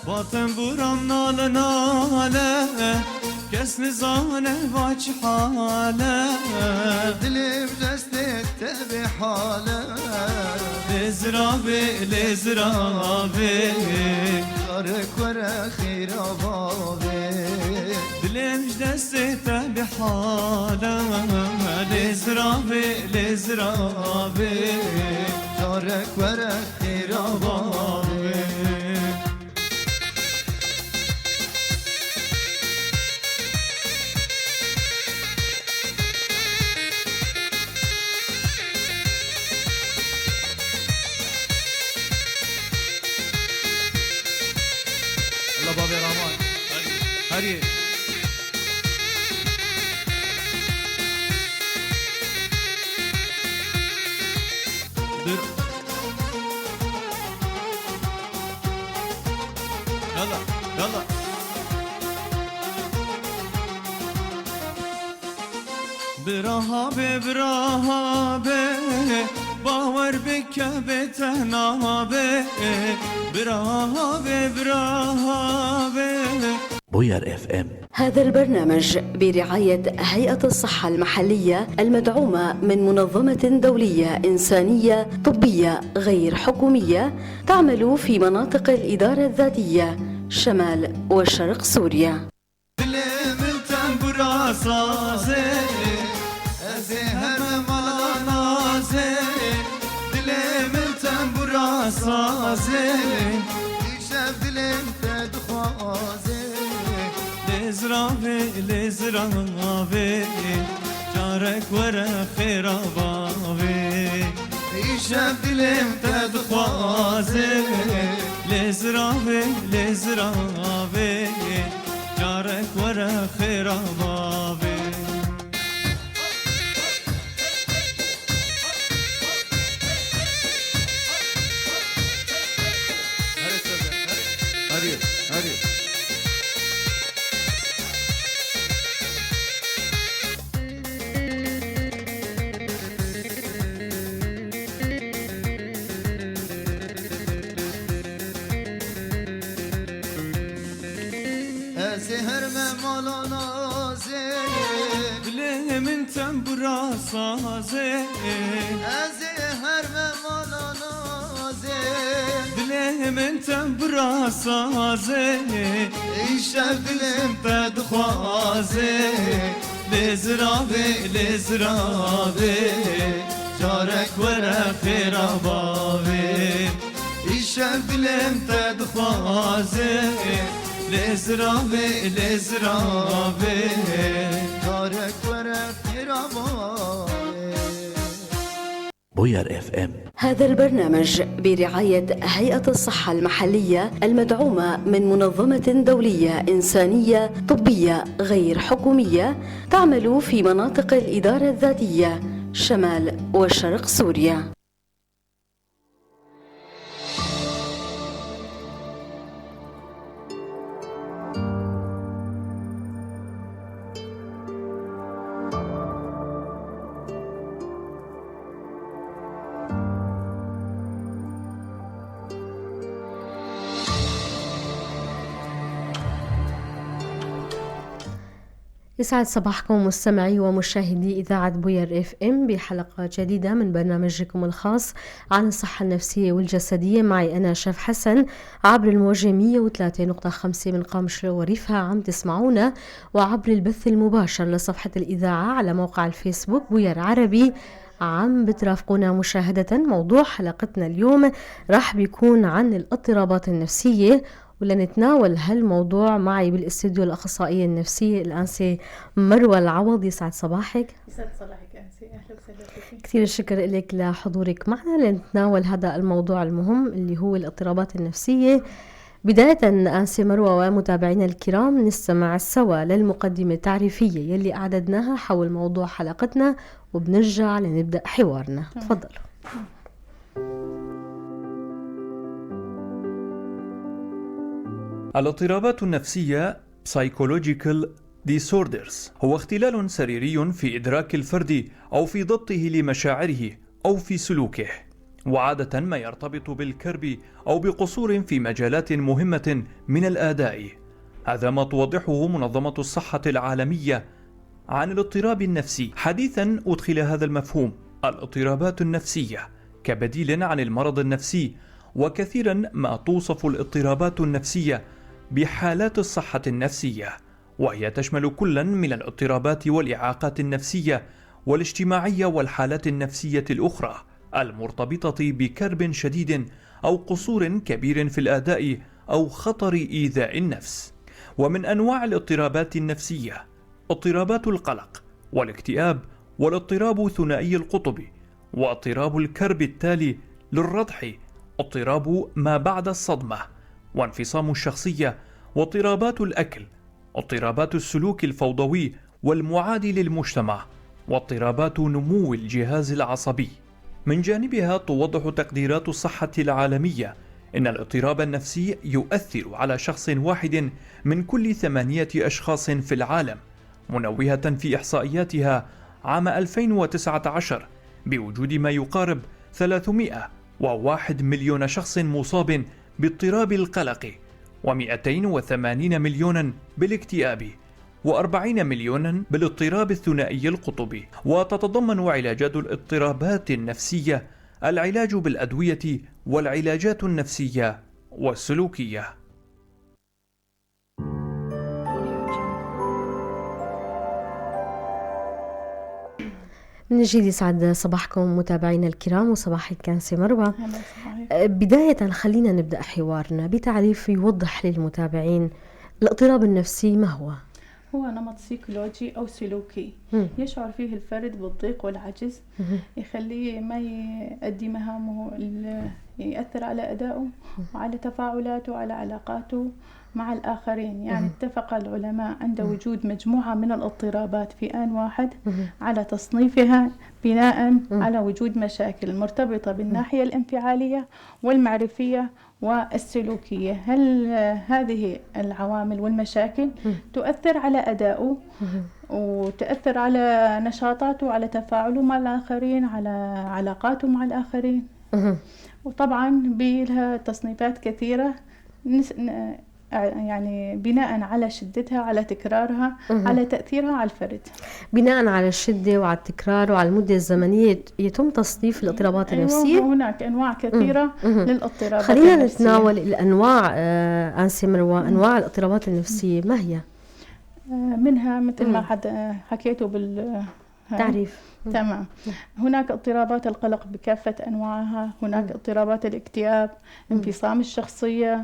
Vatemburam nale nale Kes nizane vaç hale. Dilim destê te bê hale. Lezrabe lezrabe Carek were xêra bavê. Dilim destê te bi hale. Lezrabe lezrabe Carek were xêra bavê. الله بابي رحمن هري در يلا يلا. براها براها باور بك بتنابه براها براها بوير اف ام. هذا البرنامج برعاية هيئة الصحة المحلية المدعومة من منظمة دولية إنسانية طبية غير حكومية تعمل في مناطق الإدارة الذاتية شمال وشرق سوريا. İşev dilim te dixwaze. Lezrabe lezrabe Carek were xêra bavê İşev dilim te dixwaze. Lezrabe lezrabe Carek were xêra bavê Hadi hadi. Ez ê herme mala nazê. Dilê min tembura sazê Ez ê herme mala nazê. Dilê min tembura sazê İşev dilim te dixwaze Lezrabe lezrabe Carek were xêra bavê İşev dilim te dixwaze Lezrabe lezrabe Carek were xêra bavê. بوير اف ام. هذا البرنامج برعاية هيئة الصحة المحلية المدعومة من منظمة دولية إنسانية طبية غير حكومية تعمل في مناطق الإدارة الذاتية شمال وشرق سوريا. يسعد صباحكم مستمعي ومشاهدي إذاعة بوير اف ام بحلقة جديدة من برنامجكم الخاص عن الصحة النفسية والجسدية. معي أنا شاف حسن عبر الموجة 103.5 من قامشلو وريفها عم تسمعونا، وعبر البث المباشر لصفحة الإذاعة على موقع الفيسبوك بوير عربي عم بترافقونا مشاهدة. موضوع حلقتنا اليوم راح بيكون عن الاضطرابات النفسية، ولنتناول هالموضوع معي بالاستوديو الأخصائية النفسية الأنسة مروة العوض. يسعد صباحك. يسعد صباحك أنسة، أهلا وسهلا فيك. كثير الشكر لك لحضورك معنا لنتناول هذا الموضوع المهم اللي هو الاضطرابات النفسية. بداية أنسة مروة ومتابعينا الكرام نستمع سوا للمقدمة التعريفية يلي أعددناها حول موضوع حلقتنا، وبنرجع لنبدأ حوارنا. تفضلوا. الاضطرابات النفسية Psychological Disorders هو اختلال سريري في إدراك الفرد أو في ضبطه لمشاعره أو في سلوكه، وعادة ما يرتبط بالكرب أو بقصور في مجالات مهمة من الأداء. هذا ما توضحه منظمة الصحة العالمية عن الاضطراب النفسي. حديثا أدخل هذا المفهوم الاضطرابات النفسية كبديل عن المرض النفسي، وكثيرا ما توصف الاضطرابات النفسية بحالات الصحة النفسية، وهي تشمل كلا من الاضطرابات والإعاقات النفسية والاجتماعية والحالات النفسية الأخرى المرتبطة بكرب شديد أو قصور كبير في الأداء أو خطر إيذاء النفس. ومن أنواع الاضطرابات النفسية اضطرابات القلق والاكتئاب والاضطراب ثنائي القطب واضطراب الكرب التالي للرضح، اضطراب ما بعد الصدمة وانفصام الشخصية واضطرابات الأكل، اضطرابات السلوك الفوضوي والمعادي للمجتمع، واضطرابات نمو الجهاز العصبي. من جانبها توضح تقديرات الصحة العالمية إن الاضطراب النفسي يؤثر على شخص واحد من كل 8 أشخاص في العالم، منوهة في إحصائياتها عام 2019 بوجود ما يقارب 301 مليون شخص مصاب باضطراب القلق، و280 مليونا بالاكتئاب، و40 مليونا بالاضطراب الثنائي القطبي. وتتضمن علاجات الاضطرابات النفسية العلاج بالأدوية والعلاجات النفسية والسلوكية. من جديد يسعد صباحكم متابعينا الكرام وصباحك آنسة مروة. بداية خلينا نبدأ حوارنا بتعريف يوضح للمتابعين الاضطراب النفسي ما هو؟ هو نمط سيكولوجي أو سلوكي يشعر فيه الفرد بالضيق والعجز، يخليه ما يؤدي مهامه، يأثر على أدائه وعلى تفاعلاته وعلى علاقاته مع الآخرين. يعني اتفق العلماء عند وجود مجموعة من الاضطرابات في آن واحد على تصنيفها بناء على وجود مشاكل مرتبطة بالناحية الانفعالية والمعرفية والسلوكية. هل هذه العوامل والمشاكل تؤثر على أدائه وتؤثر على نشاطاته وعلى تفاعله مع الآخرين، على علاقاته مع الآخرين؟ وطبعا بها تصنيفات كثيرة يعني بناء على شدتها، على تكرارها، على تأثيرها على الفرد. بناء على الشدة وعلى التكرار وعلى المدة الزمنية يتم تصنيف الاضطرابات النفسية. هناك أنواع كثيرة للاضطرابات. خلينا النفسية. نتناول الأنواع آنسة مروة. أنواع الاضطرابات النفسية ما هي؟ منها مثل ما حكيته بالتعريف. تمام. هناك اضطرابات القلق بكافة أنواعها، هناك اضطرابات الاكتئاب، انفصام الشخصية،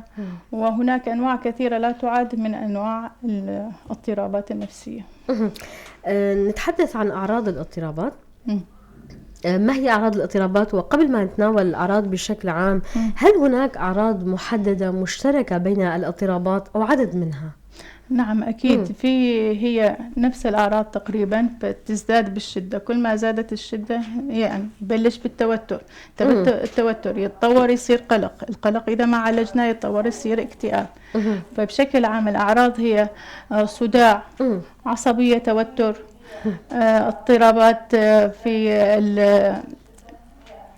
وهناك أنواع كثيرة لا تعد من أنواع الاضطرابات النفسية. نتحدث عن أعراض الاضطرابات. ما هي أعراض الاضطرابات؟ وقبل ما نتناول الأعراض بشكل عام، هل هناك أعراض محددة مشتركة بين الاضطرابات أو عدد منها؟ نعم أكيد. في هي نفس الأعراض تقريبا، بتزداد بالشدة. كل ما زادت الشدة يعني يبلش بالتوتر، التوتر يتطور يصير قلق، القلق إذا ما عالجناه يتطور يصير اكتئاب. فبشكل عام الأعراض هي صداع، عصبية، توتر، اضطرابات في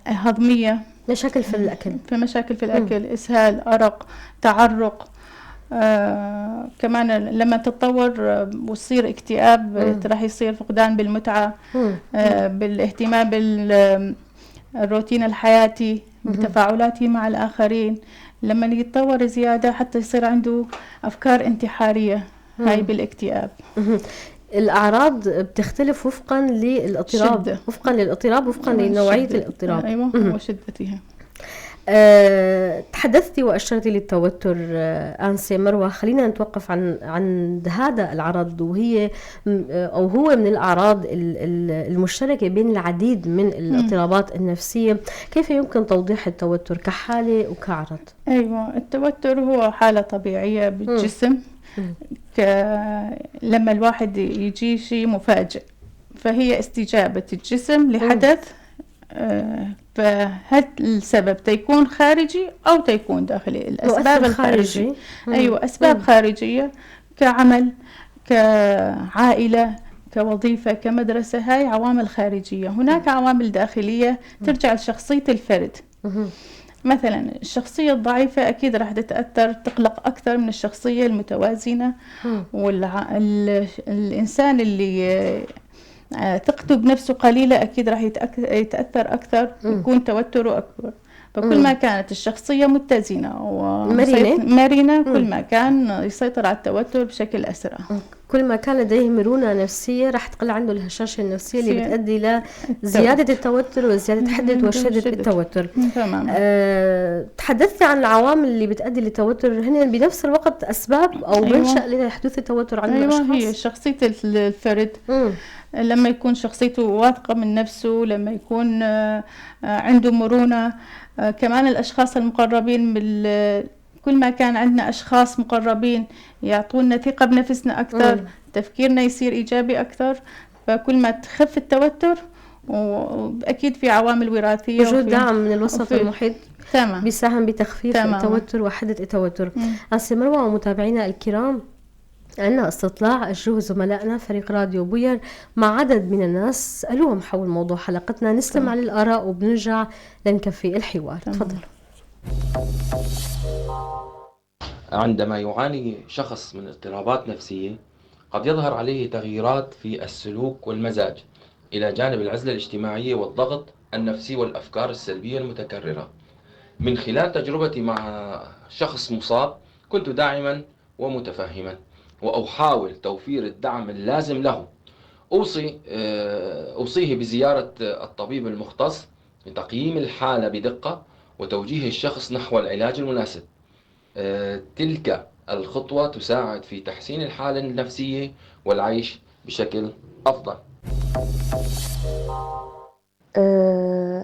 الهضمية، مشاكل في الأكل، في مشاكل في الأكل، إسهال، أرق، تعرق. كمان لما تتطور وتصير اكتئاب راح يصير فقدان بالمتعة، بالاهتمام بالروتين الحياتي، بتفاعلاته مع الآخرين. لما يتطور زيادة حتى يصير عنده أفكار انتحارية، هاي بالاكتئاب. الأعراض بتختلف وفقا للاضطراب، وفقا للاضطراب، وفقا لنوعية الاضطراب. أيوة، وشدتها. تحدثتي وأشرتي للتوتر آنسة مروة. خلينا نتوقف عن هذا العرض، وهي أو هو من الأعراض المشتركة بين العديد من الاضطرابات النفسية. كيف يمكن توضيح التوتر كحالة وكعرض؟ أيوة، التوتر هو حالة طبيعية بالجسم. لما الواحد يجي شيء مفاجئ، فهي استجابة الجسم لحدث. فهل السبب تيكون خارجي أو تيكون داخلي؟ الأسباب الخارجية. أيوة، أسباب خارجية كعمل، كعائلة، كوظيفة، كمدرسة، هاي عوامل خارجية. هناك عوامل داخلية ترجع لشخصية الفرد. مثلا الشخصية الضعيفة أكيد راح تتأثر، تقلق أكثر من الشخصية المتوازنة. والإنسان اللي ثقته بنفسه قليلة أكيد راح يتأثر أكثر، يكون توتره أكبر. فكل ما كانت الشخصية متزنة ومرنة كل ما كان يسيطر على التوتر بشكل أسرع. كل ما كان لديه مرونة نفسية رح تقل عنده الهشاشة النفسية اللي بتؤدي لزيادة التوتر وزيادة حدة وشدة التوتر. تمام. تحدثت عن العوامل اللي بتؤدي للتوتر، هن بنفس الوقت أسباب أو منشأ لحدوث التوتر عند الأشخاص. هي شخصية الفرد. لما يكون شخصيته واثقة من نفسه، لما يكون عنده مرونة. كمان الأشخاص المقربين، كل ما كان عندنا أشخاص مقربين يعطونا ثقة بنفسنا أكثر، تفكيرنا يصير إيجابي أكثر، فكل ما تخف التوتر. وأكيد في عوامل وراثية، وجود دعم من الوسط المحيط تمام بيساهم بتخفيف التوتر وحدة التوتر. أنسة مروة ومتابعينا الكرام، عندنا استطلاع أجروه زملائنا فريق راديو بوير مع عدد من الناس، سألوهم حول موضوع حلقتنا. نستمع للآراء وبنرجع لنكفي الحوار. تفضلوا. عندما يعاني شخص من اضطرابات نفسية قد يظهر عليه تغييرات في السلوك والمزاج، إلى جانب العزلة الاجتماعية والضغط النفسي والأفكار السلبية المتكررة. من خلال تجربتي مع شخص مصاب كنت داعما ومتفهما، وأحاول توفير الدعم اللازم له. أوصيه بزيارة الطبيب المختص لتقييم الحالة بدقة وتوجيه الشخص نحو العلاج المناسب. تلك الخطوة تساعد في تحسين الحالة النفسية والعيش بشكل أفضل.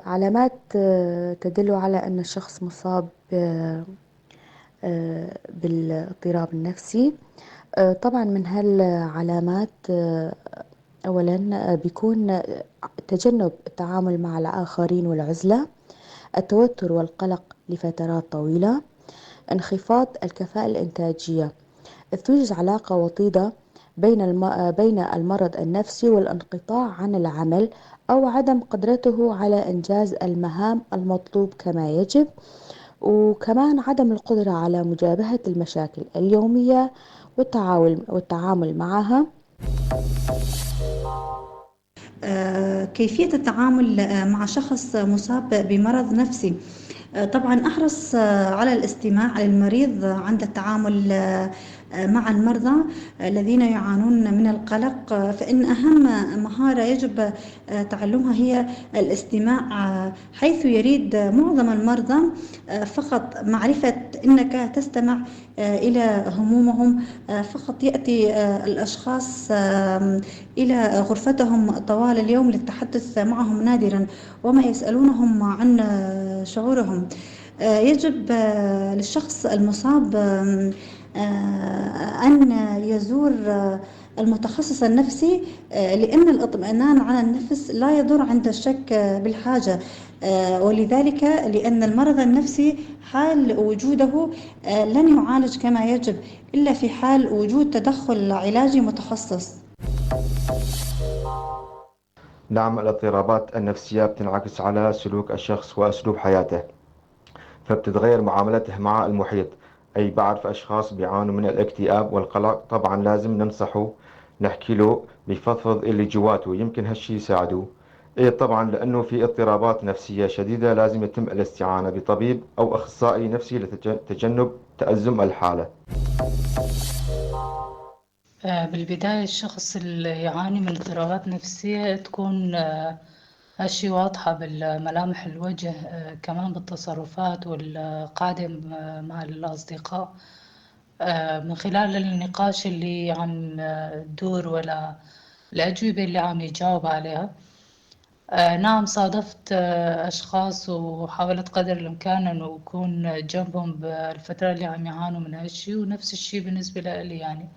علامات تدل على أن الشخص مصاب بالاضطراب النفسي. طبعا من هالعلامات أولا بيكون تجنب التعامل مع الآخرين والعزلة، التوتر والقلق لفترات طويلة، انخفاض الكفاءة الإنتاجية. توجد علاقة وطيدة بين المرض النفسي والانقطاع عن العمل أو عدم قدرته على إنجاز المهام المطلوب كما يجب، وكمان عدم القدرة على مجابهة المشاكل اليومية والتعامل معها. كيفية التعامل مع شخص مصاب بمرض نفسي؟ طبعا أحرص على الاستماع للمريض عند التعامل مع المرضى الذين يعانون من القلق، فإن أهم مهارة يجب تعلمها هي الاستماع، حيث يريد معظم المرضى فقط معرفة أنك تستمع إلى همومهم. فقط يأتي الأشخاص إلى غرفتهم طوال اليوم للتحدث معهم نادرا وما يسألونهم عن شعورهم. يجب للشخص المصاب أن يزور المتخصص النفسي، لأن الاطمئنان على النفس لا يضر عند الشك بالحاجة، ولذلك لأن المرض النفسي حال وجوده لن يعالج كما يجب إلا في حال وجود تدخل علاجي متخصص. نعم، الاضطرابات النفسية بتنعكس على سلوك الشخص وأسلوب حياته، فبتتغير معاملته مع المحيط. أي بعرف أشخاص بيعانوا من الاكتئاب والقلق، طبعا لازم ننصحه، نحكي له، بفضفض اللي جواته، يمكن هالشي يساعده. إيه طبعا لأنه في اضطرابات نفسية شديدة لازم يتم الاستعانة بطبيب أو أخصائي نفسي لتجنب تأزم الحالة. بالبداية الشخص اللي يعاني من اضطرابات نفسية تكون هالشي واضحة بالملامح الوجه، كمان بالتصرفات والقعدة مع الأصدقاء، من خلال النقاش اللي عم تدور ولا الأجوبة اللي عم يجاوب عليها. نعم، صادفت أشخاص وحاولت قدر الإمكان أنه أكون جنبهم بالفترة اللي عم يعانوا من هالشي، ونفس الشي بالنسبة لإلي. يعني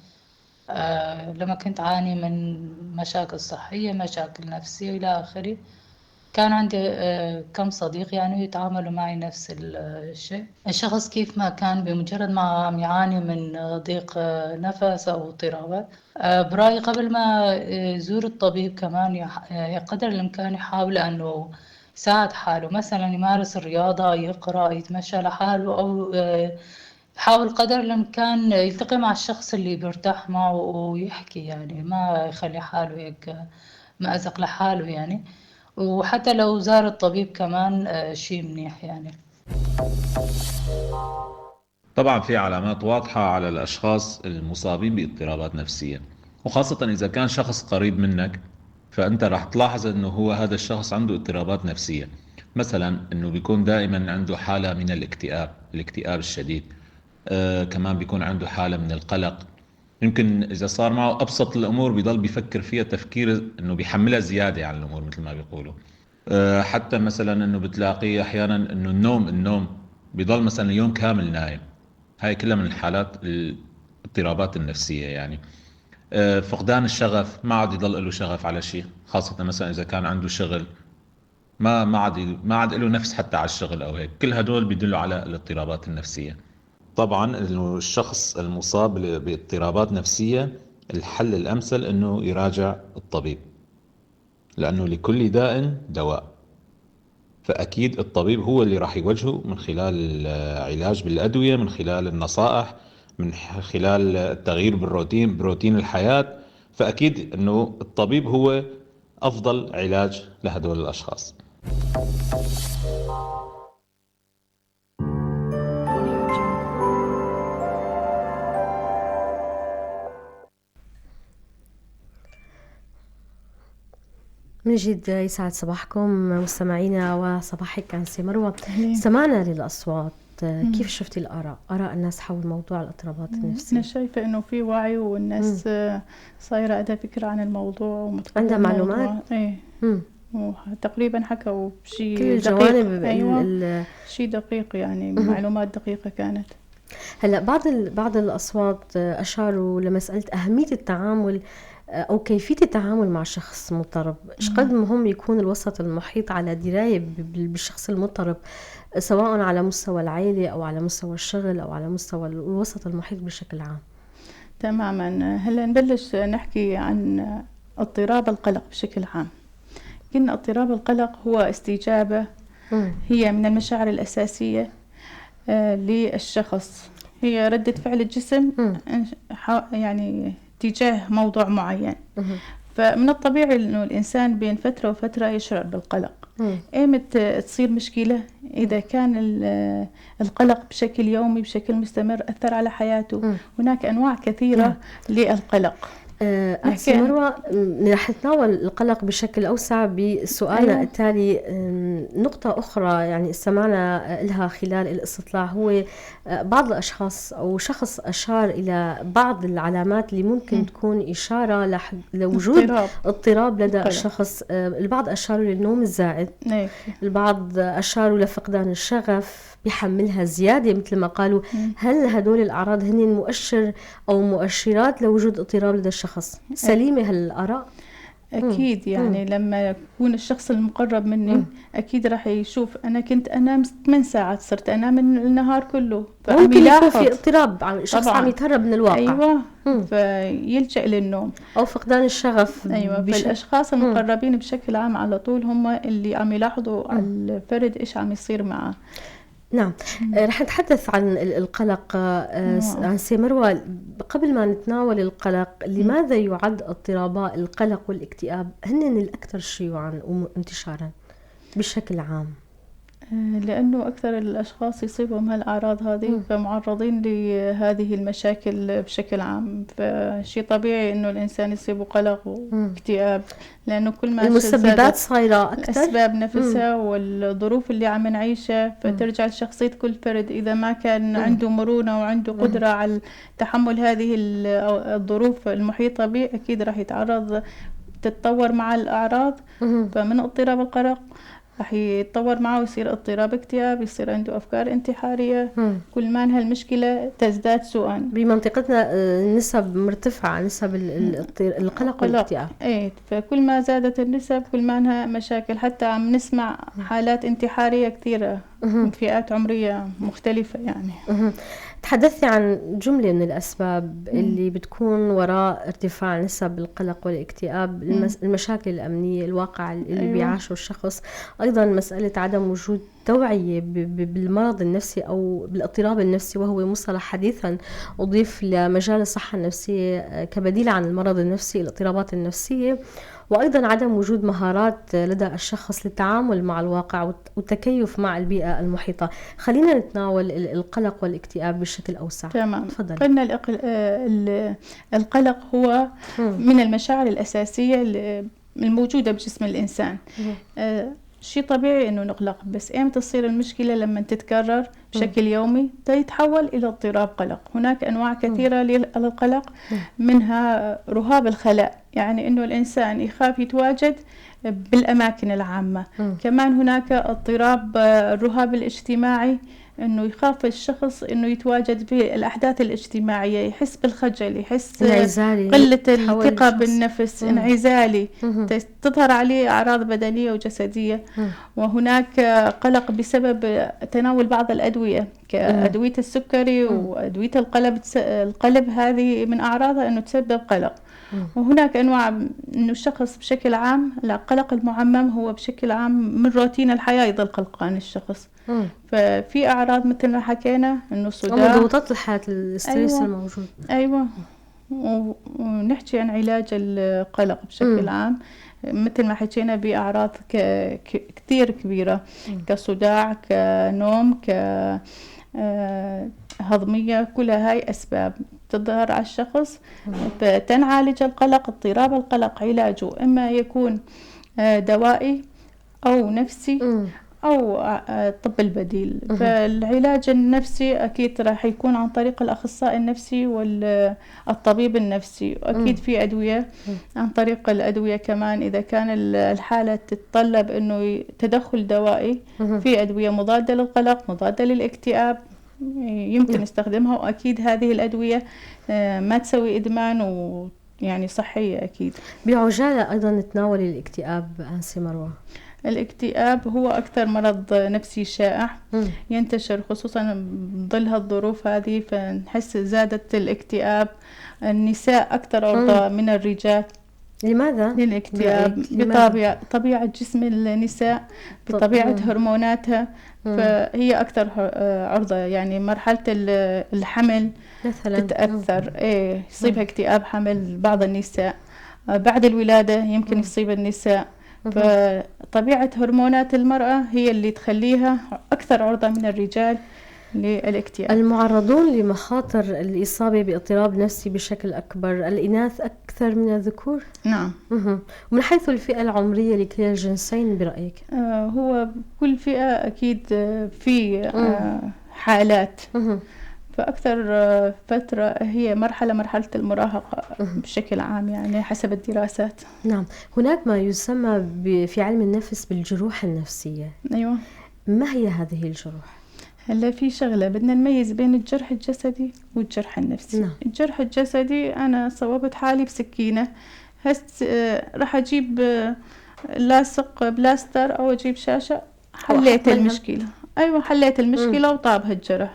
لما كنت أعاني من مشاكل صحية، مشاكل نفسية إلى آخره، كان عندي كم صديق يعني يتعاملوا معي نفس الشيء. الشخص كيف ما كان بمجرد ما عم يعاني من ضيق نفس أو اضطرابات، برأيي قبل ما يزور الطبيب كمان قدر الإمكان يحاول أنه يساعد حاله، مثلا يمارس الرياضة، يقرأ، يتمشى لحاله، أو يحاول قدر الإمكان يلتقي مع الشخص اللي بيرتاح معه ويحكي، يعني ما يخلي حاله هيك مأزق لحاله يعني. وحتى لو زار الطبيب كمان شيء منيح يعني. طبعا في علامات واضحة على الأشخاص المصابين باضطرابات نفسية، وخاصة إذا كان شخص قريب منك فأنت راح تلاحظ أنه هو هذا الشخص عنده اضطرابات نفسية. مثلا أنه بيكون دائما عنده حالة من الاكتئاب، الاكتئاب الشديد، كمان بيكون عنده حالة من القلق. يمكن إذا صار معه أبسط الأمور بيضل بيفكر فيها تفكير أنه بيحملها زيادة عن الأمور مثل ما بيقولوا. حتى مثلا أنه بتلاقيه أحيانا أنه النوم بيضل مثلا يوم كامل نايم. هاي كلها من الحالات الاضطرابات النفسية يعني. فقدان الشغف، ما عاد يضل له شغف على شيء، خاصة مثلا إذا كان عنده شغل ما عاد له نفس حتى على الشغل أو هيك. كل هدول بيدلوا على الاضطرابات النفسية. طبعا إنه الشخص المصاب باضطرابات نفسية الحل الأمثل إنه يراجع الطبيب، لأنه لكل داء دواء، فأكيد الطبيب هو اللي راح يوجهه من خلال العلاج بالأدوية، من خلال النصائح، من خلال التغيير بالروتين، بروتين الحياة. فأكيد أنه الطبيب هو أفضل علاج لهدول الأشخاص. من جد يسعد صباحكم مستمعينا وصباحك أنسي مروة. سمعنا للأصوات، كيف شفتي الآراء، آراء الناس حول موضوع الاضطرابات النفسية؟ أنا شايفة إنه في وعي والناس صايرة عندها فكرة عن الموضوع ومتقبلة عندها معلومات. إيه وتقريبا حكوا بشيء كل الجوانب. أيوة. شيء دقيق يعني، معلومات دقيقة كانت. هلا بعض الأصوات أشاروا لمسألة أهمية التعامل أو كيفية التعامل مع شخص مضطرب. إيش قد مهم يكون الوسط المحيط على دراية بالشخص المضطرب، سواء على مستوى العائلة أو على مستوى الشغل أو على مستوى الوسط المحيط بشكل عام. تماما. هلا نبلش نحكي عن اضطراب القلق بشكل عام. قلنا اضطراب القلق هو استجابة هي من المشاعر الأساسية للشخص، هي ردة فعل الجسم يعني تجاه موضوع معين. فمن الطبيعي إنه الإنسان بين فترة وفترة يشعر بالقلق. إيمت تصير مشكلة؟ إذا كان القلق بشكل يومي بشكل مستمر أثر على حياته. هناك أنواع كثيرة للقلق. أنسي مروة، رح نتناول القلق بشكل أوسع بسؤالنا التالي. نقطة أخرى يعني استمعنا لها خلال الاستطلاع هو بعض الأشخاص أو شخص أشار إلى بعض العلامات اللي ممكن تكون إشارة لوجود اضطراب لدى الشخص. البعض أشاروا للنوم الزائد، البعض أشاروا لفقدان الشغف، بيحملها زيادة مثل ما قالوا. هل هدول الأعراض هن مؤشر أو مؤشرات لوجود اضطراب لدى الشخص؟ سليمة هالآراء؟ أكيد يعني لما يكون الشخص المقرب مني أكيد راح يشوف أنا كنت أنام 8 ساعات، صرت أنام النهار كله، ممكن يكون في اضطراب، شخص عم يتهرب من الواقع. أيوة. فيلجأ للنوم أو فقدان الشغف. أيوة. فالأشخاص المقربين بشكل عام على طول هم اللي عم يلاحظوا على الفرد إيش عم يصير معه. نعم. رح نتحدث عن القلق أنسي مروة. قبل ما نتناول القلق، لماذا يعد اضطرابات القلق والاكتئاب هن الأكثر شيوعا وانتشارا بشكل عام؟ لأنه أكثر الأشخاص يصيبهم هالأعراض هذه، فمعرضين لهذه المشاكل بشكل عام، فشيء طبيعي إنه الإنسان يصيبه قلق واكتئاب، لأنه كل ما المسببات صايرة أكثر، الأسباب نفسها والظروف اللي عم نعيشها، فترجع لشخصية كل فرد. إذا ما كان عنده مرونة وعنده قدرة على تحمل هذه الظروف المحيطة به، أكيد راح يتعرض، تتطور مع الأعراض. فمن اضطراب القلق راح يتطور معه ويصير اضطراب اكتئاب، يصير عنده أفكار انتحارية. كل ما هالمشكلة تزداد سوءا. بمنطقتنا نسب مرتفعة، نسب القلق والاكتئاب. ايه، فكل ما زادت النسب كل ما انها مشاكل. حتى عم نسمع حالات انتحارية كثيرة، فئات عمرية مختلفة يعني. تحدثتِ عن جملة من الأسباب اللي بتكون وراء ارتفاع نسب القلق والاكتئاب، المشاكل الأمنية، الواقع اللي بيعاشه الشخص، أيضًا مسألة عدم وجود توعية بالمرض النفسي أو بالاضطراب النفسي، وهو مصطلح حديثًا أضيف لمجال الصحة النفسية كبديل عن المرض النفسي، الاضطرابات النفسية، وأيضًا عدم وجود مهارات لدى الشخص للتعامل مع الواقع والتكيف مع البيئة المحيطة. خلينا نتناول القلق والاكتئاب بشكل أوسع. تمام. تفضلي. قلنا القلق هو من المشاعر الأساسية الموجودة بجسم الإنسان. شيء طبيعي إنه نقلق، بس إمتى تصير المشكلة؟ لما تتكرر بشكل يومي تتحول إلى اضطراب قلق. هناك أنواع كثيرة للقلق، منها رهاب الخلاء، يعني إنه الإنسان يخاف يتواجد بالأماكن العامة. كمان هناك اضطراب الرهاب الاجتماعي، إنه يخاف الشخص إنه يتواجد في الأحداث الاجتماعية، يحس بالخجل، يحس انعزالي، قلة يتحول الثقة لشخص. بالنفس، انعزالي، تظهر عليه أعراض بدنية وجسدية. وهناك قلق بسبب تناول بعض الأدوية كأدوية السكري وأدوية القلب هذه من أعراضها إنه تسبب قلق. وهناك أنواع إنه الشخص بشكل عام، القلق المعمم هو بشكل عام من روتين الحياة يظل قلقان الشخص. ففي أعراض مثل ما حكينا إنه صداع، ضغوطات الحياة، ال stress الموجود. أيوة. ونحكي عن علاج القلق بشكل عام مثل ما حكينا بأعراض كثير كبيرة، كصداع، كنوم، هضمية، كلها هاي أسباب تظهر على الشخص. فتنعالج القلق. اضطراب القلق علاجه إما يكون دوائي أو نفسي أو الطب البديل. فالعلاج النفسي أكيد راح يكون عن طريق الأخصائي النفسي والطبيب النفسي، وأكيد في أدوية، عن طريق الأدوية كمان إذا كان الحالة تتطلب إنه تدخل دوائي، في أدوية مضادة للقلق، مضادة للاكتئاب يمكن استخدامها، وأكيد هذه الأدوية ما تسوي إدمان ويعني صحية أكيد. بعجالة أيضا نتناول الاكتئاب أنسي مروة. الاكتئاب هو أكثر مرض نفسي شائع، ينتشر خصوصا بظل هالظروف هذه، فنحس زادت الاكتئاب. النساء أكثر عرضة من الرجال. لماذا؟ للاكتئاب. برأيك لماذا؟ بطبيعة جسم النساء، بطبيعة هرموناتها، فهي أكثر عرضة. يعني مرحلة الحمل مثلاً. تتأثر، يصيبها اكتئاب حمل بعض النساء، بعد الولادة يمكن يصيب النساء. فطبيعة هرمونات المرأة هي اللي تخليها أكثر عرضة من الرجال للاكتئاب. المعرضون لمخاطر الإصابة باضطراب نفسي بشكل أكبر الإناث أكثر من الذكور؟ نعم. ومن حيث الفئة العمرية لكلا الجنسين برأيك؟ هو كل فئة أكيد في حالات. فأكثر فترة هي مرحلة المراهقة بشكل عام، يعني حسب الدراسات. نعم. هناك ما يسمى في علم النفس بالجروح النفسية. ما هي هذه الجروح؟ هلا في شغلة بدنا نميز بين الجرح الجسدي والجرح النفسي. الجرح الجسدي أنا صوبت حالي بسكينة، هس راح أجيب لاصق بلاستر أو أجيب شاشة، حليت المشكلة. أيوة، حليت المشكلة وطاب هالجرح.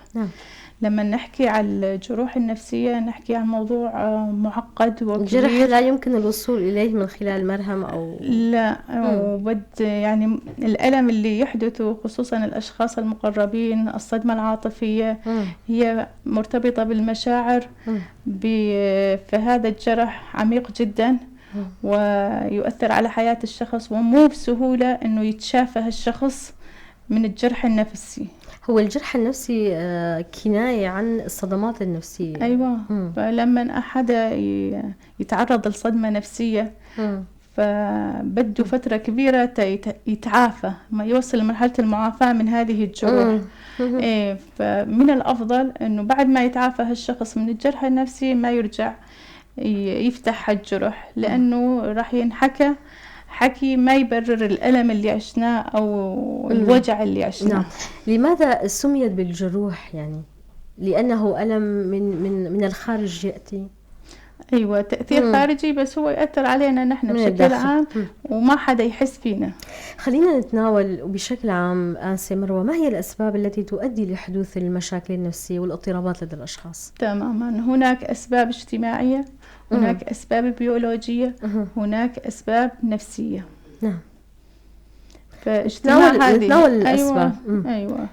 لما نحكي على الجروح النفسية نحكي عن موضوع معقد وكبير. الجرح لا يمكن الوصول إليه من خلال مرهم أو لا، وبد يعني الألم اللي يحدث خصوصا الأشخاص المقربين، الصدمة العاطفية هي مرتبطة بالمشاعر، فهذا الجرح عميق جدا ويؤثر على حياة الشخص، ومو بسهولة إنه يتشافى هالشخص من الجرح النفسي. هو الجرح النفسي كناية عن الصدمات النفسية. أيوة. فلما أحد يتعرض لصدمة نفسية، فبده فترة كبيرة يتعافى، ما يوصل لمرحلة المعافاة من هذه الجروح. فمن الأفضل أنه بعد ما يتعافى هالشخص من الجرح النفسي ما يرجع يفتح الجرح، لأنه راح ينحكى حكي ما يبرر الألم اللي عشناه أو الوجع اللي عشناه. لماذا سميت بالجروح؟ يعني لأنه ألم من الخارج يأتي؟ أيوة، تأثير خارجي، بس هو يأثر علينا نحن من بشكل الداخل. عام وما حدا يحس فينا. خلينا نتناول بشكل عام آنسة مروة، ما هي الأسباب التي تؤدي لحدوث المشاكل النفسية والاضطرابات لدى الأشخاص؟ تماما، هناك أسباب اجتماعية، هناك أسباب بيولوجية، هناك أسباب نفسية. فاجتماع هذه نتناول الأسباب. أيوة.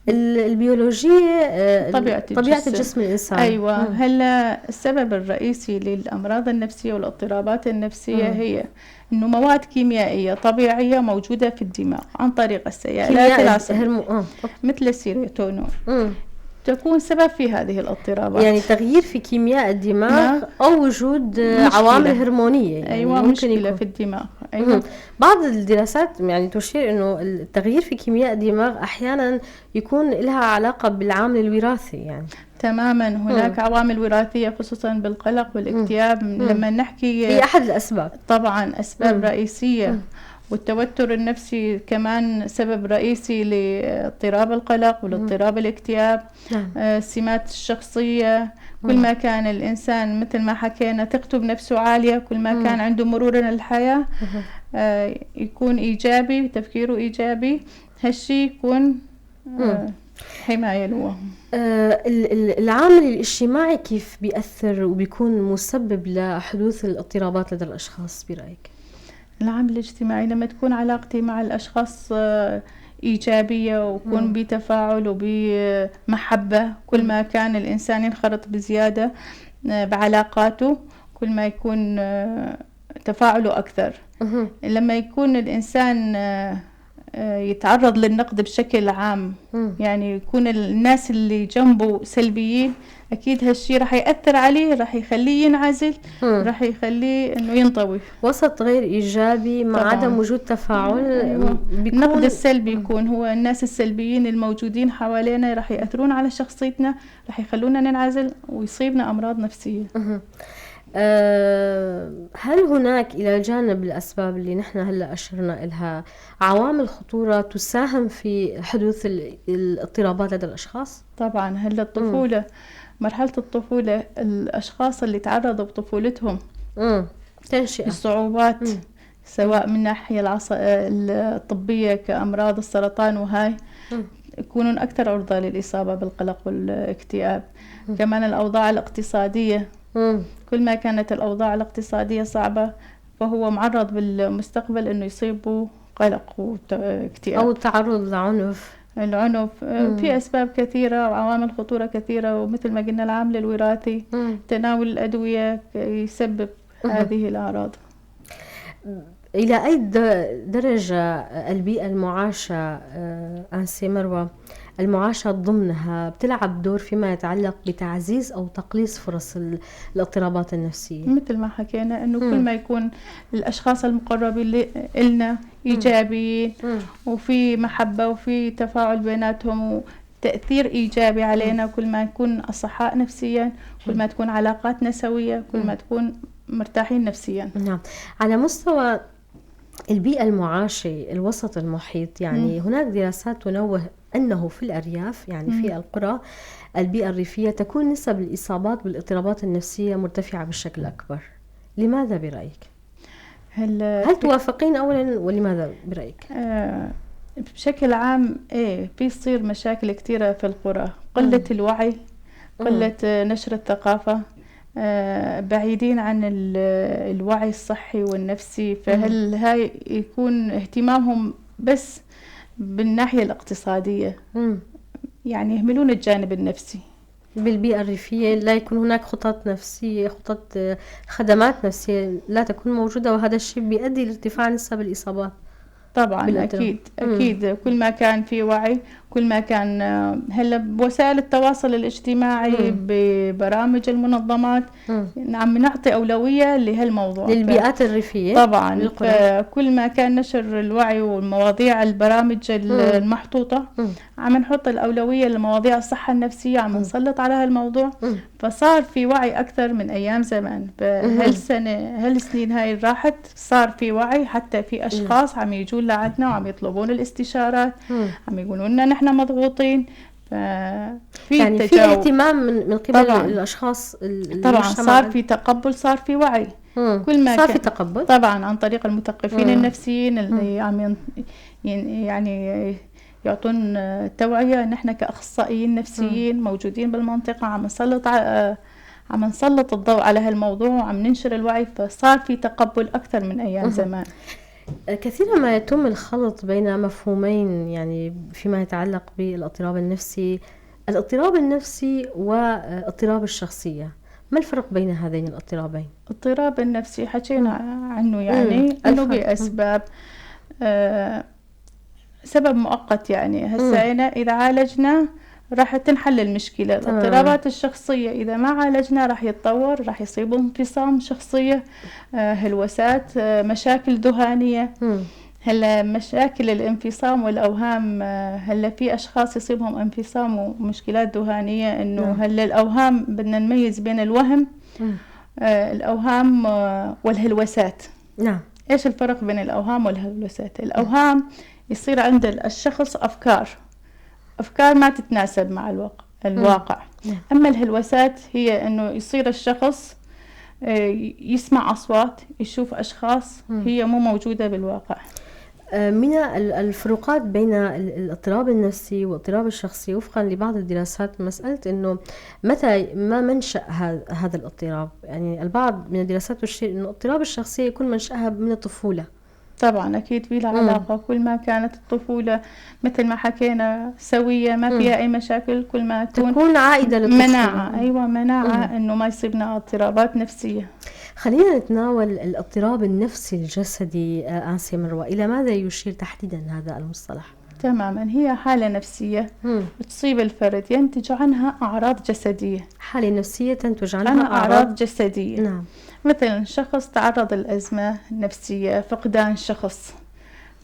البيولوجية، طبيعة طبيعة الجسم. الجسم الإنسان. أيوة. هلا السبب الرئيسي للأمراض النفسية والاضطرابات النفسية هي إنه مواد كيميائية طبيعية موجودة في الدماغ عن طريق السيالات كيمياء العصبية هرمو. مثل السيروتونين تكون سبب في هذه الاضطرابات. يعني تغيير في كيمياء الدماغ أو وجود مشكلة. عوامل هرمونية، يعني أيوة، ممكن مشكلة يكون. في الدماغ. أيوة. بعض الدراسات تشير إنه التغيير في كيمياء الدماغ أحيانا يكون لها علاقة بالعامل الوراثي تماما، هناك عوامل وراثية خصوصا بالقلق والاكتئاب. لما نحكي هي أحد الأسباب. طبعا أسباب رئيسية. والتوتر النفسي كمان سبب رئيسي لاضطراب القلق والاضطراب الاكتئاب. السمات الشخصية، كل ما كان الإنسان مثل ما حكينا ثقته بنفسه عالية، كل ما كان عنده مرونة للحياة، يكون إيجابي، تفكيره إيجابي، هالشي يكون حماية له. العامل الاجتماعي كيف بيأثر وبيكون مسبب لحدوث الاضطرابات لدى الأشخاص برأيك؟ العامل الاجتماعي لما تكون علاقتي مع الأشخاص إيجابية ويكون بتفاعل وبمحبة، كل ما كان الإنسان ينخرط بزيادة بعلاقاته كل ما يكون تفاعله أكثر. لما يكون الإنسان يتعرض للنقد بشكل عام، يعني يكون الناس اللي جنبه سلبيين، أكيد هالشي راح يأثر عليه، راح يخليه ينعزل، راح يخليه إنه ينطوي. وسط غير إيجابي مع عدم وجود تفاعل. بيكون النقد السلبي يكون هو الناس السلبيين الموجودين حوالينا راح يأثرون على شخصيتنا، راح يخلونا ننعزل ويصيبنا أمراض نفسية. هل هناك إلى جانب الأسباب اللي نحن هلأ أشرنا إلها عوامل خطورة تساهم في حدوث الاضطرابات لدى الأشخاص؟ طبعا. هلأ الطفولة، مرحلة الطفولة، الأشخاص اللي تعرضوا بطفولتهم تنشئة. للصعوبات، سواء من ناحية الطبية كأمراض السرطان وهاي، يكونون أكثر عرضة للإصابة بالقلق والاكتئاب. كمان الأوضاع الاقتصادية، كل ما كانت الأوضاع الاقتصادية صعبة فهو معرض بالمستقبل أنه يصيبه قلق واكتئاب. أو التعرض لعنف. العنف. في أسباب كثيرة وعوامل خطورة كثيرة، ومثل ما قلنا العامل الوراثي، تناول الأدوية يسبب هذه الأعراض. إلى أي درجة البيئة المعاشة، أنسي مروة، المعاشة ضمنها بتلعب دور فيما يتعلق بتعزيز أو تقليص فرص الاضطرابات النفسية؟ مثل ما حكينا أنه كل ما يكون الأشخاص المقربين إلنا إيجابيين وفي محبة وفي تفاعل بيناتهم وتأثير إيجابي علينا، كل ما نكون أصحاء نفسيا، كل ما تكون علاقاتنا سوية، كل ما تكون مرتاحين نفسيا. نعم. على مستوى البيئة المعاشة، الوسط المحيط، هناك دراسات تنوه أنه في الأرياف، يعني في القرى، البيئة الريفية، تكون نسب الإصابات بالاضطرابات النفسية مرتفعة بشكل أكبر. لماذا برأيك؟ هل توافقين أولا، ولماذا برأيك؟ بشكل عام في يصير مشاكل كثيرة في القرى، قلة الوعي، قلة نشر الثقافة، بعيدين عن الوعي الصحي والنفسي، فهل هاي يكون اهتمامهم بس بالناحية الاقتصادية، يعني يهملون الجانب النفسي. بالبيئة الريفية لا يكون هناك خطط نفسية، خطط، خدمات نفسية لا تكون موجودة، وهذا الشيء بيؤدي لارتفاع نسب الإصابات. طبعاً، بالأتراك. أكيد. كل ما كان في وعي، كل ما كان، هلا بوسائل التواصل الاجتماعي، ببرامج المنظمات، عم نعطي أولوية لهالموضوع. للبيئات الريفية. طبعاً. للقرى. فكل ما كان نشر الوعي والمواضيع البرامج المحطوطة، عم نحط الأولوية لمواضيع الصحة النفسية، عم نسلط على هالموضوع، فصار في وعي أكثر من أيام زمان. هالسنين هاي راحت صار في وعي، حتى في أشخاص عم يجون لعندنا وعم يطلبون الاستشارات، عم يقولون لنا نحن مضغوطين. ففي يعني في اهتمام من قبل طبعاً. الأشخاص طبعا المجتمع. صار في تقبل، صار في وعي. كل ما صار في تقبل طبعا عن طريق المثقفين النفسيين اللي عم يعني يعطون توعية. نحن كأخصائيين نفسيين موجودين بالمنطقة عم نسلط الضوء على هالموضوع وعم ننشر الوعي، فصار في تقبل أكثر من أيام زمان. كثيرا ما يتم الخلط بين مفهومين يعني فيما يتعلق بالاضطراب النفسي، الاضطراب النفسي واضطراب الشخصية. ما الفرق بين هذين الاضطرابين؟ الاضطراب النفسي حكينا عنه، يعني انه بأسباب سبب مؤقت، يعني هسه إذا عالجنا راح تنحل المشكلة. الاضطرابات الشخصية إذا ما عالجنا راح يتطور، راح يصيب انفصام شخصية، هلوسات، مشاكل ذهانية. هلا مشاكل الانفصام والأوهام، هلا في أشخاص يصيبهم انفصام ومشكلات ذهانية، إنه هلا الأوهام بدنا نميز بين الوهم، الأوهام والهلوسات. نعم. إيش الفرق بين الأوهام والهلوسات؟ الأوهام يصير عند الشخص أفكار ما تتناسب مع الواقع. أما الهلوسات هي أنه يصير الشخص يسمع أصوات، يشوف أشخاص هي مو موجودة بالواقع. من الفروقات بين الاضطراب النفسي واضطراب الشخصي وفقا لبعض الدراسات مسألة أنه متى ما منشأ هذا الاضطراب. يعني البعض من الدراسات تشير أنه اضطراب الشخصية يكون منشأها من الطفولة. طبعا أكيد في لها علاقة. كل ما كانت الطفولة مثل ما حكينا سوية ما فيها أي مشاكل، كل ما تكون عائدة للطفولة مناعة. أيوة مناعة إنه ما يصيبنا اضطرابات نفسية. خلينا نتناول الاضطراب النفسي الجسدي آنسة مروة، إلى ماذا يشير تحديدا هذا المصطلح؟ تماما، هي حالة نفسية تصيب الفرد ينتج عنها أعراض جسدية. حالة نفسية تنتج عنها أعراض جسدية. نعم. مثلا شخص تعرض لأزمة نفسية، فقدان شخص،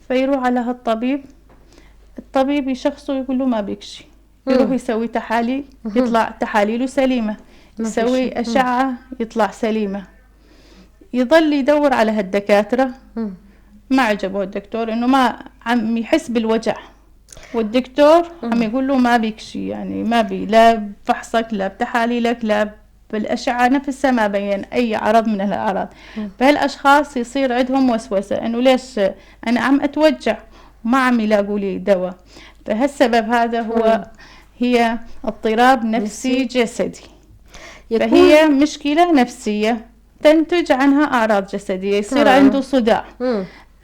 فيروح على هالطبيب، الطبيب يشخصه يقول له ما بيك شيء، يروح يسوي تحاليل يطلع تحاليله سليمة، يسوي أشعة يطلع سليمة، يظل يدور على هالدكاترة. ما عجبه الدكتور إنه ما عم يحس بالوجع، والدكتور عم يقول له ما بيك شيء، يعني ما بي لا بفحصك لا بتحاليلك لا بالأشعة نفسها ما بين أي عرض من الأعراض. فهالأشخاص يصير عندهم وسوسة إنه ليش أنا عم أتوجع وما عم يلاقوا لي دواء. فهالسبب هذا هو هي اضطراب نفسي جسدي. فهي مشكلة نفسية تنتج عنها أعراض جسدية. يصير عنده صداع،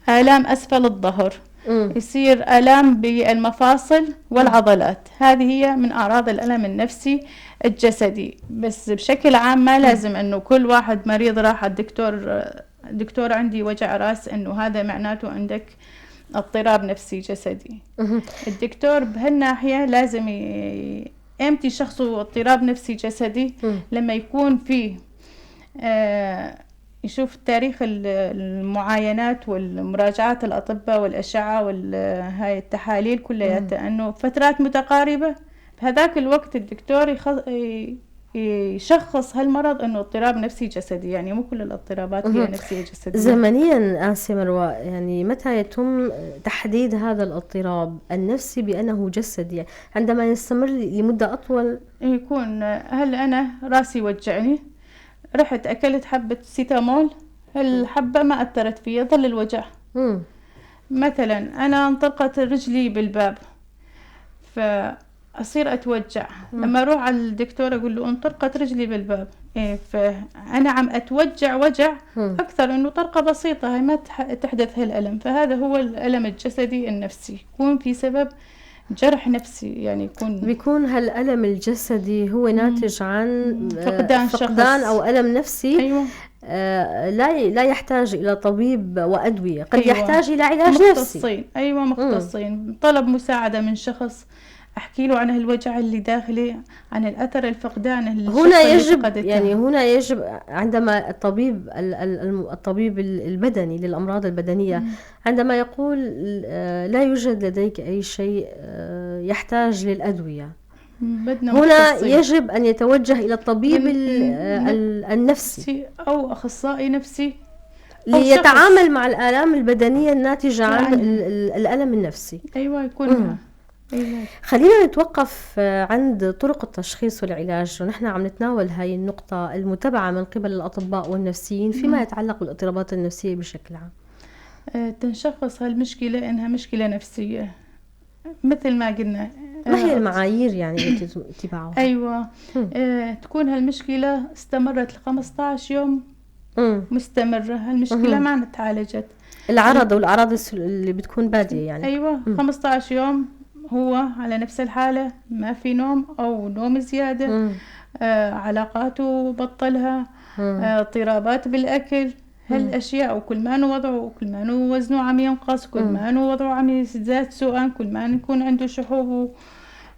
آلام أسفل الظهر، يصير آلام بالمفاصل والعضلات. هذه هي من أعراض الألم النفسي الجسدي. بس بشكل عام ما لازم أنه كل واحد مريض راح الدكتور، دكتور عندي وجع راس، أنه هذا معناته عندك اضطراب نفسي جسدي. الدكتور بهالناحية لازم امتى يشخصوا اضطراب نفسي جسدي؟ لما يكون فيه يشوف تاريخ المعاينات والمراجعات الأطباء والأشعة والهاي التحاليل كلها، أنه فترات متقاربة. بهذاك الوقت الدكتور يشخص هالمرض أنه اضطراب نفسي جسدي. يعني مو كل الاضطرابات هي نفسية جسدية. زمنيا آنسة مروة، يعني متى يتم تحديد هذا الاضطراب النفسي بأنه جسدي؟ عندما يستمر لمدة أطول؟ يكون هل أنا راسي وجعني، رحت أكلت حبة سيتامول، الحبة ما أثرت فيها، ظل الوجع. مثلا أنا انطلقت رجلي بالباب فأصير أتوجع. لما أروح على الدكتور أقول له انطلقت رجلي بالباب، إيه فأنا عم أتوجع وجع أكثر، إنه طرقة بسيطة هاي ما تحدث هالألم. فهذا هو الألم الجسدي النفسي، يكون في سبب جرح نفسي، يعني يكون بيكون هالألم الجسدي هو ناتج عن فقدان أو ألم نفسي. أيوة. لا يحتاج إلى طبيب وأدوية، قد أيوة. يحتاج إلى علاج مختصين. نفسي. أيوة مختصين. طلب مساعدة من شخص، أحكي له عن الوجع اللي داخلي، عن الأثر الفقدان. هنا يجب يعني هنا يجب عندما الطبيب الطبيب البدني للأمراض البدنية عندما يقول لا يوجد لديك أي شيء يحتاج للأدوية، هنا مختصين. يجب أن يتوجه إلى الطبيب النفسي أو أخصائي نفسي ليتعامل مع الآلام البدنية الناتجة عن الألم النفسي. أيوة يكون علاج. خلينا نتوقف عند طرق التشخيص والعلاج، ونحن عم نتناول هاي النقطة المتبعة من قبل الأطباء والنفسيين فيما يتعلق بالاضطرابات النفسية بشكل عام. تنشخص هالمشكلة إنها مشكلة نفسية مثل ما قلنا. ما هي المعايير يعني اللي تتبعوها؟ أيوة. تكون هالمشكلة استمرت ل 15 يوم مستمرة، هالمشكلة ما تعالجت. العرض والأعراض اللي بتكون بادية يعني. أيوة. 15 يوم هو على نفس الحالة، ما في نوم أو نوم زيادة، علاقاته بطلها، اضطرابات بالأكل، هالأشياء، وكل ما وضعه وكل ما وزنه عم ينقص، كل ما وضعه عم يزداد سوءا، كل ما يكون عنده شحوب.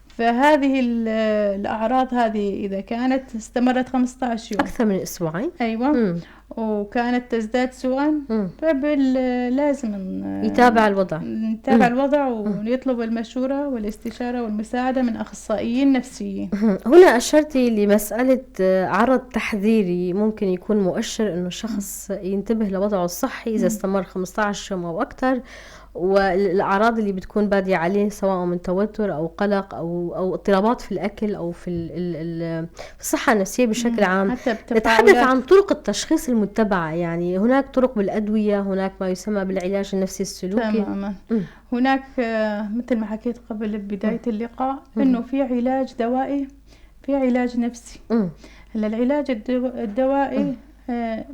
فهذه الأعراض هذه إذا كانت استمرت 15 يوم أكثر من أسبوعين، أيوة، وكانت تزداد سوءا، فلازم يتابع الوضع، نتابع الوضع ونطلب المشورة والاستشارة والمساعدة من أخصائيين نفسيين. هنا أشرتي لمسألة عرض تحذيري ممكن يكون مؤشر إنه الشخص ينتبه لوضعه الصحي إذا استمر 15 يوم أو أكثر، والأعراض اللي بتكون بادية عليه سواء من توتر أو قلق أو اضطرابات في الأكل أو في الصحة النفسية بشكل عام. نتحدث عن طرق التشخيص المتبعة، يعني هناك طرق بالأدوية، هناك ما يسمى بالعلاج النفسي السلوكي. تماما. هناك مثل ما حكيت قبل ببداية اللقاء إنه في علاج دوائي، في علاج نفسي. هلا العلاج الدوائي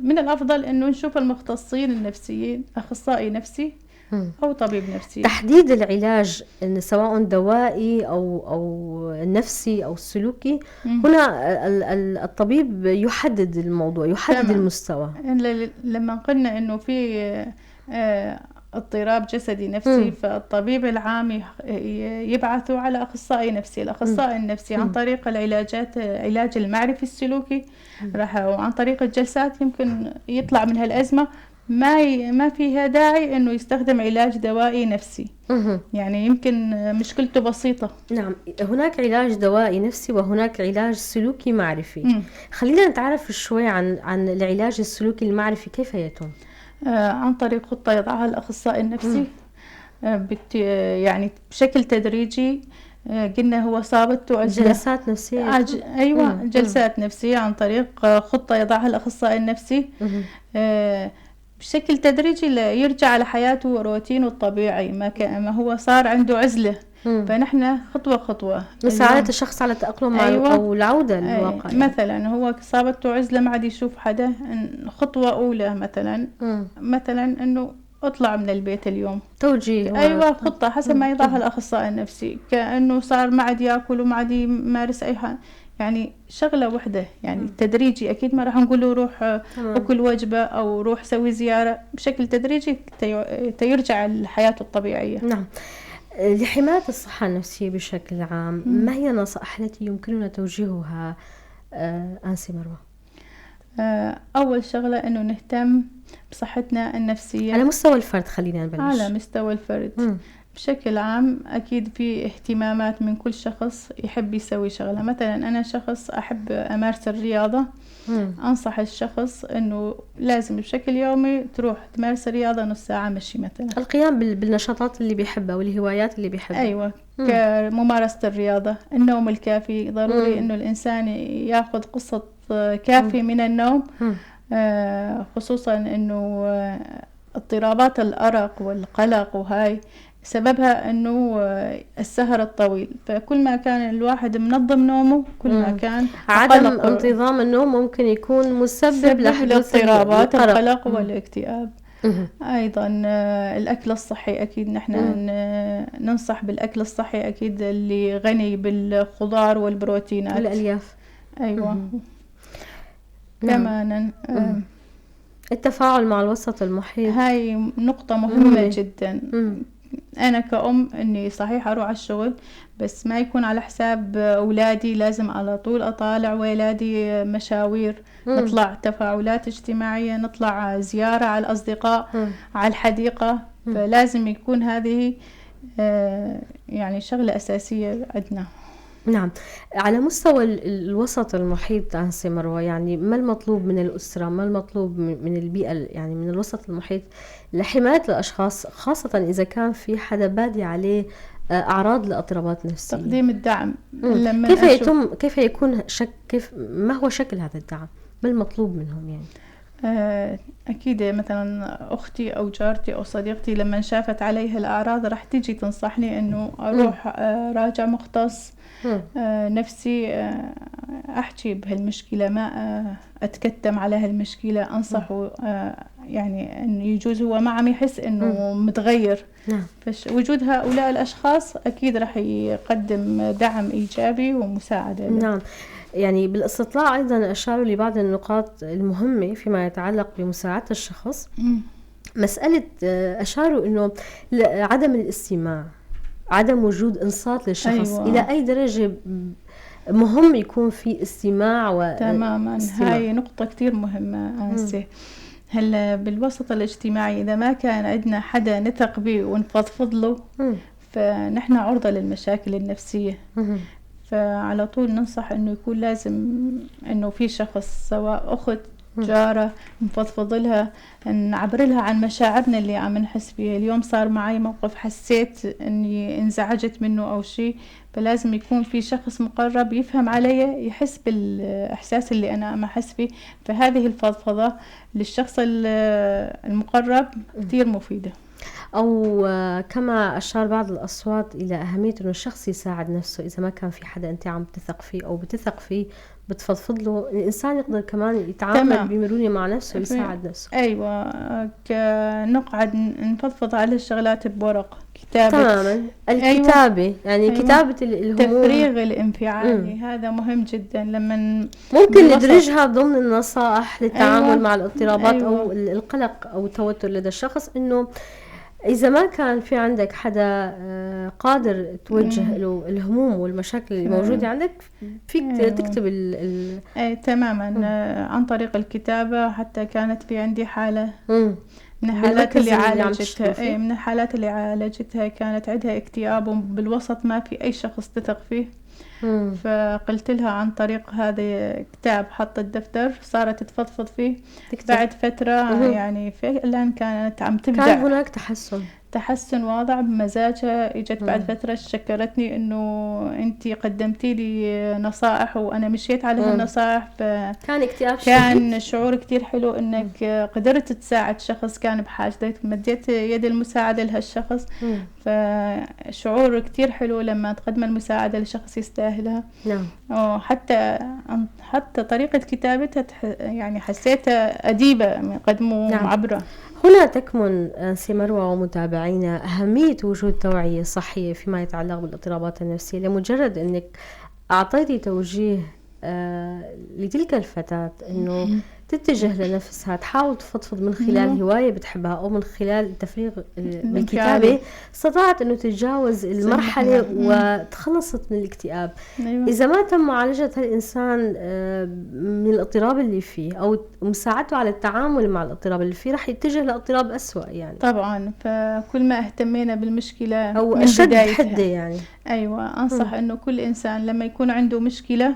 من الأفضل إنه نشوف المختصين النفسيين، أخصائي نفسي أو طبيب نفسي. تحديد العلاج إن سواء دوائي أو نفسي أو سلوكي، هنا الطبيب يحدد الموضوع، يحدد المستوى. لما قلنا إنه في اضطراب جسدي نفسي، فالطبيب العام يبعثه على أخصائي نفسي. الأخصائي النفسي عن طريق العلاجات، علاج المعرفي السلوكي راح، وعن طريق الجلسات يمكن يطلع من هالأزمة. ما فيها داعي انه يستخدم علاج دوائي نفسي. يعني يمكن مشكلته بسيطة. نعم، هناك علاج دوائي نفسي وهناك علاج سلوكي معرفي. خلينا نتعرف شوي عن العلاج السلوكي المعرفي، كيف يتم؟ عن طريق خطة يضعها الأخصائي النفسي، يعني بشكل تدريجي. قلنا هو صابته عزلة، جلسات نفسية. أيوة، جلسات نفسية عن طريق خطة يضعها الأخصائي النفسي. بشكل تدريجي يرجع على حياته وروتينه الطبيعي، ما هو صار عنده عزلة. فنحن خطوة خطوة مساعدة الشخص على التأقلم مع أو العودة للواقع. مثلا هو صابته عزلة، ما عاد يشوف حدا، خطوة أولى مثلا مثلا إنه اطلع من البيت اليوم، توجيه. أيوة، خطة حسب ما يضعها الأخصائي النفسي. كأنه صار ما عاد يأكل وما عاد يمارس أي حاجة، يعني شغلة وحدة، يعني تدريجي. أكيد ما راح نقول له روح أكل وجبة أو روح سوي زيارة، بشكل تدريجي تيرجع لحياته الطبيعية. نعم. لحماية الصحة النفسية بشكل عام، ما هي النصائح التي يمكننا توجيهها أنسي مروة؟ أول شغلة أنه نهتم بصحتنا النفسية على مستوى الفرد. خلينا نبلش على مستوى الفرد. بشكل عام أكيد في اهتمامات من كل شخص يحب يسوي شغلة. مثلا أنا شخص أحب أمارس الرياضة، أنصح الشخص أنه لازم بشكل يومي تروح تمارس الرياضة نص ساعة مشي مثلا، القيام بالنشاطات اللي بيحبها والهوايات اللي بيحبها. أيوة، كممارسة الرياضة، النوم الكافي ضروري، أنه الإنسان يأخذ قسط كافي من النوم، خصوصا أنه اضطرابات الأرق والقلق وهاي سببها أنه السهر الطويل. فكل ما كان الواحد منظم نومه كل ما كان عدم انتظام النوم ممكن يكون مسبب لحدوث الاضطرابات القلق والاكتئاب. أيضا الأكل الصحي، أكيد نحن ننصح بالأكل الصحي، أكيد اللي غني بالخضار والبروتينات والألياف. أيوة. كمان التفاعل مع الوسط المحيط، هاي نقطة مهمة جدا. أنا كأم إني صحيح أروح على الشغل، بس ما يكون على حساب أولادي، لازم على طول أطالع أولادي مشاوير، نطلع تفاعلات اجتماعية، نطلع زيارة على الأصدقاء، على الحديقة. فلازم يكون هذه يعني شغلة أساسية عندنا. نعم. على مستوى الوسط المحيط أنسي مروة، يعني ما المطلوب من الأسرة، ما المطلوب من البيئة، يعني من الوسط المحيط لحماية الأشخاص، خاصة إذا كان في حدا بادي عليه أعراض لاضطرابات نفسية؟ تقديم الدعم. لما كيف يتم، كيف يكون كيف، ما هو شكل هذا الدعم؟ ما المطلوب منهم يعني؟ أكيد مثلا أختي أو جارتي أو صديقتي لما شافت عليها الأعراض راح تيجي تنصحني إنه أروح راجع مختص نفسي، أحكي بهالمشكلة، ما أتكتم على هالمشكلة، أنصحه يعني إنه يجوز هو ما عم يحس إنه متغير. فوجود هؤلاء الأشخاص أكيد راح يقدم دعم إيجابي ومساعدة له. نعم، يعني بالاستطلاع أيضا أشاروا لبعض النقاط المهمة فيما يتعلق بمساعدة الشخص. مسألة أشاروا أنه عدم الاستماع، عدم وجود إنصات للشخص. إلى أي درجة مهم يكون في استماع؟ تماما، هاي نقطة كتير مهمة أنسة. هلا بالوسط الاجتماعي إذا ما كان عندنا حدا نثق به ونفضفض له فنحن عرضة للمشاكل النفسية. فعلى طول ننصح إنه يكون لازم إنه في شخص، سواء أخت، جارة، نفضفض لها، نعبر لها عن مشاعرنا اللي عم نحس فيها. اليوم صار معي موقف حسيت إني انزعجت منه أو شيء، فلازم يكون في شخص مقرب يفهم علي، يحس بالإحساس اللي أنا عم أحس فيه. فهذه الفضفضة للشخص المقرب كثير مفيدة. أو كما أشار بعض الأصوات إلى أهمية إنه الشخص يساعد نفسه، إذا ما كان في حدا أنت عم تثق فيه أو بتثق فيه بتفضفض له، الإنسان يقدر كمان يتعامل بمرونة مع نفسه ويساعد نفسه. أيوة، نقعد نفضفض على الشغلات بورق، كتابة. تماما، الكتابة. أيوة. يعني أيوة. كتابة الهموم، التفريغ الانفعالي. هذا مهم جدا. لما ممكن ندرجها ضمن النصائح للتعامل أيوة. مع الاضطرابات. أيوة. أو القلق أو التوتر لدى الشخص، إنه إذا ما كان في عندك حدا قادر توجه له الهموم والمشاكل اللي موجودة عندك، فيك تكتب أي تماما. عن طريق الكتابة. حتى كانت في عندي حالة من الحالات اللي عالجتها، من الحالات اللي عالجتها كانت عندها اكتئاب وبالوسط ما في أي شخص تثق فيه. فقلت لها عن طريق هذا كتاب، حط الدفتر، صارت تفضفض فيه. بعد فترة يعني فعلا كانت عم تبدع، كان هناك تحسن واضح بمزاجها. اجت بعد فترة شكرتني انه انت قدمتي لي نصائح وانا مشيت على هالنصائح. كان اكتئاب، كان شعور كتير حلو انك قدرت تساعد شخص كان بحاجتك، مديت يد المساعدة لهالشخص. فشعور كتير حلو لما تقدم المساعدة لشخص يستاهلها. نعم. وحتى طريقة كتابتها يعني حسيتها أديبة، قدموا. نعم. معبرة. هنا تكمن سي مروة ومتابعينا أهمية وجود توعية صحية فيما يتعلق بالاضطرابات النفسية. لمجرد أنك أعطيتي توجيه لتلك الفتاة أنه تتجه لنفسها، تحاول تفضفض من خلال هواية بتحبها أو من خلال التفريغ بالكتابة، استطاعت أنه تتجاوز المرحلة وتخلصت من الاكتئاب. أيوة. إذا ما تم معالجة هالإنسان من الاضطراب اللي فيه أو مساعدته على التعامل مع الاضطراب اللي فيه، رح يتجه لاضطراب أسوأ يعني. طبعا، فكل ما اهتمينا بالمشكلة أو أشد حدة يعني. أيوة، أنصح أنه كل إنسان لما يكون عنده مشكلة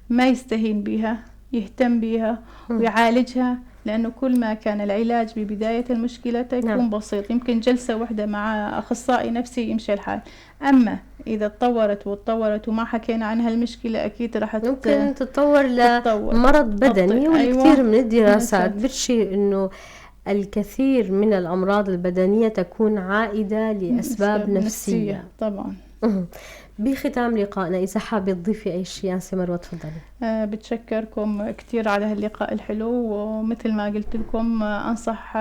ما يستهين بها، يهتم بها ويعالجها، لأنه كل ما كان العلاج ببداية المشكلة يكون نعم. بسيط، يمكن جلسة واحدة مع أخصائي نفسي يمشي الحال. أما إذا تطورت وتطورت وما حكينا عنها المشكلة، أكيد راح ممكن تتطور لمرض بدني. والكثير أيوة. من الدراسات بتشير إنه الكثير من الأمراض البدنية تكون عائدة لأسباب نفسية. طبعا. بختام لقائنا، إذا حابة تضيفي أي شيء أنسة مروة تفضلي. بتشكركم كثير على هاللقاء الحلو، ومثل ما قلت لكم أنصح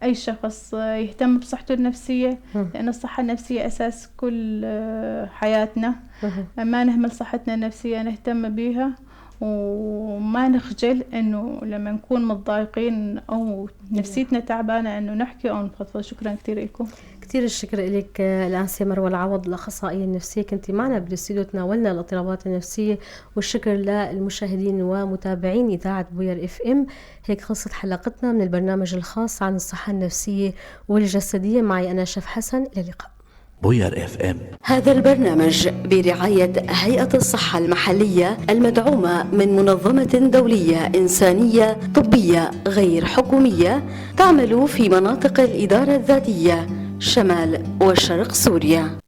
أي شخص يهتم بصحته النفسية، لأن الصحة النفسية أساس كل حياتنا. ما نهمل صحتنا النفسية، نهتم بيها وما نخجل إنه لما نكون متضايقين أو نفسيتنا تعبانة إنه نحكي أو نفضفض. شكرا كثير لكم. كثير الشكر لك الأنسة مروة العوض الأخصائية النفسية، كنت معنا بالاستوديو تناولنا الاضطرابات النفسية. والشكر للمشاهدين ومتابعين إذاعة بوير FM. هيك خلصت حلقتنا من البرنامج الخاص عن الصحة النفسية والجسدية. معي أنا شف حسن، إلى اللقاء. بوير FM. هذا البرنامج برعاية هيئة الصحة المحلية المدعومة من منظمة دولية إنسانية طبية غير حكومية تعمل في مناطق الإدارة الذاتية شمال وشرق سوريا.